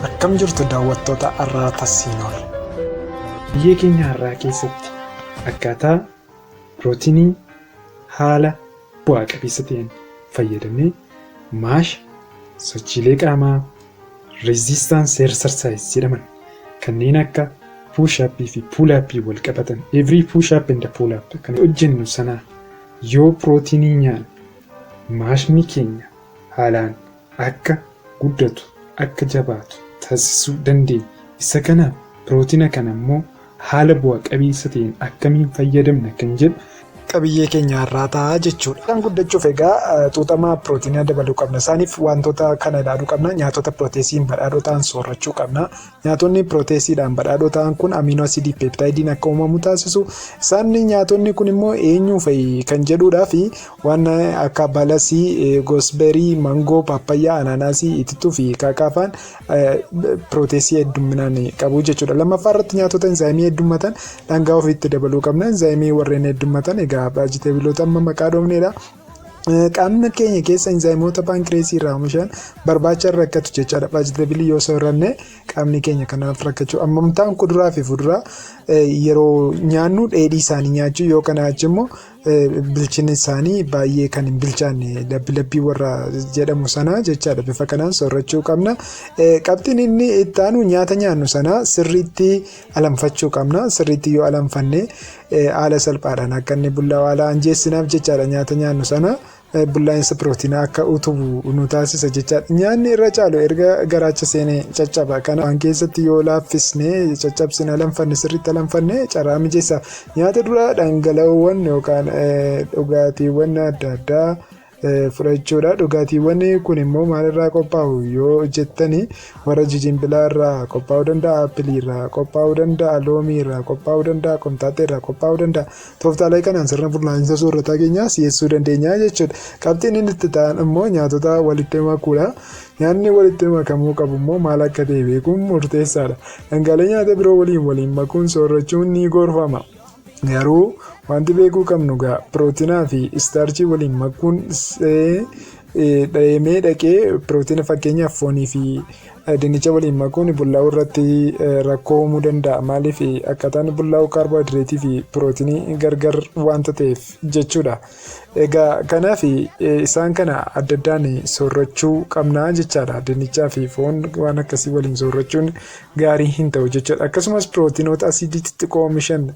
Akkam jirtu daawwattoota Arraata Siinool. Biyya keenya har'aa keessatti akkaataa pirootinii haala bu'aa qabeessa ta'een fayyadamnee maasha, sochiilee qaamaa, resistance exercise jedhaman kanneen akka push up fi pull up wal qabatan, every push up and pull up kan hojjennu sana yoo pirootinii nyaanne maashni keenya haalaan akka guddatu, akka jabaatu taasisuu dandeenya. Isa kanaaf pirootina kana immoo haala bu'a qabeessa ta'een akkamiin fayyadamna kan jedhu qabiyyee keenya har'aa ta'a jechuudha. Isaan guddachuuf egaa xuuxama pirootinaa dabaluu qabna. Isaaniif wantoota kana ilaaluu qabna. Nyaatota pirooteesiin badhaadhoo ta'an soorrachuu qabna. Nyaatonni pirooteesiidhaan badhaadhoo ta'an kun amino acidii peptideiin akka uumamu taasisu. Isaan nyaatonni kun immoo eenyu fa'i kan jedhuudhaa fi waan akka balasii, gooseberry, mangoo, paappayyaa, anaanaasii, itittuu fi kaakaafaan pirooteesii hedduminaan qabu jechuudha. Lammaffaa irratti nyaatota enzyme heddummatan dhangaa ofiitti dabaluu qabna. Enzyme warreen heddummatan egaa vegetableoota amma maqaa dhoofnedha. Qaamni keenya keessa enzymeoota pancreasii irraa oomishan barbaacha rakkatu jechaadha. Vegetable yoo sooranne qaamni keenya kanaaf rakkachuu. Ammamtaan kuduraa fi fuduraa yeroo nyaannu dheedhii isaanii nyaachuu, yoo kana achi immoo bilchinni isaanii baay'ee kan hin bilchaanne, labbi labbii warra jedhamu sana jechaadha. Bifa kanaan soorrachuu qabna. Qabxiin inni itti aanu nyaata nyaannu sana sirriitti alanfachuu qabna. Sirriitti yoo alanfanne haala salphaadhaan akka inni bullaa'u haala anjeessinaaf jechaadha. Nyaata nyaannu sana bullaa'insa pirootinaa akka utubu nu taasisa jechaadha. Nyaanni irra caalu erga garaacha seenee caccaba. Kana waan keessatti yoo laaffisne, caccabsine, alanfanne, sirriitti alanfanne carraa mijeessaaf. Nyaata dura dhangala'oowwan yookaan dhugaatiiwwan adda addaa fudhachuudha. Dhugaatiiwwan kun immoo maalirraa qophaa'u yoo jettani, warra jijimbilaa irraa qophaa'uu danda'a, apple irraa qophaa'uu danda'a, loomii irraa qophaa'uu danda'a, qomxaaxee irraa qophaa'uu danda'a. Tooftaalee kanaan sirna bullaa'insa soorataa keenyaa si'eessuu dandeenya jechuudha. Qabxiin inni itti ta'an immoo nyaatota walitti makuudha. Nyaanni walitti makamuu qabu immoo maal akka ta'e beekuun murteessaadha. Dhangaalee nyaata biroo waliin waliin makuun soorachuun ni gorfama. Garuu wanti beekuu qabnu gaa pirootinaa fi starch waliin makuun dheemee dhaqee pirootina, fakkeenyaaf foonii fi dinnicha waliin makuun bullaa'uu irratti rakkoo uumuu danda'a. Maaliif? Akkaataan bullaa'uu kaarboohayidireetii fi pirootinii gargar wanta ta'eef jechuudha. Egaa kanaaf isaan kana adda addaan soorrachuu qabnaa jechaadha. Dinnichaa fi foon waan akkasii waliin soorrachuun gaarii hin ta'u jechuudha. Akkasumas pirootinoota asiidii xixiqqoo oomishan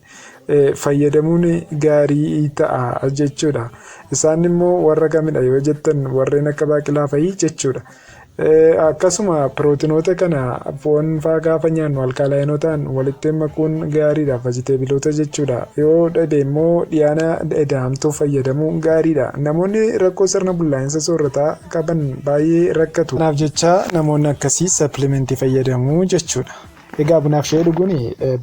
fayyadamuun gaarii ta'a jechuudha. Isaan immoo warra kamidha yoo jettan, warreen akka baaqilaa fa'ii jechuudha. Akkasuma pirootinoota kana foon fa'aa gaafa nyaannu alkalineotaan walitti makuun gaariidha, vegetableoota jechuudha. Yoo dhabe immoo dhiyaana eda'amtuu fayyadamuun gaariidha. Namoonni rakkoo sirna bullaa'insa soorataa qaban baay'ee rakkatu. Kanaaf jecha namoonni akkasii supplement fayyadamu jechuudha. Egaa bunaaf shayii dhuguun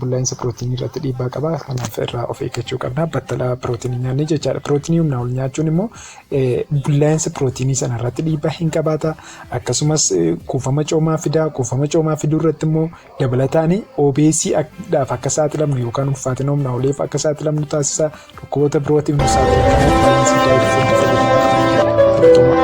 bullaa'insa pirootinii irratti dhiibbaa qaba. Kanaaf irraa of eeggachuu qabna. Battalaa pirootinii nyaannee jechaadha. Pirootinii humnaa ol nyaachuun immoo bullaa'insa pirootinii sana irratti dhiibbaa hin qabaata. Akkasumas kuufama coomaa fida. Kuufama coomaa fiduu irratti immoo dabalataan obesitydhaaf akka saaxilamnu yookaan ulfaatina humnaa oliif akka saaxilamnu taasisa. Dhukkuboota birootiif nu saaxila. Kanaaf balanced diet food fayyadamuu qabna.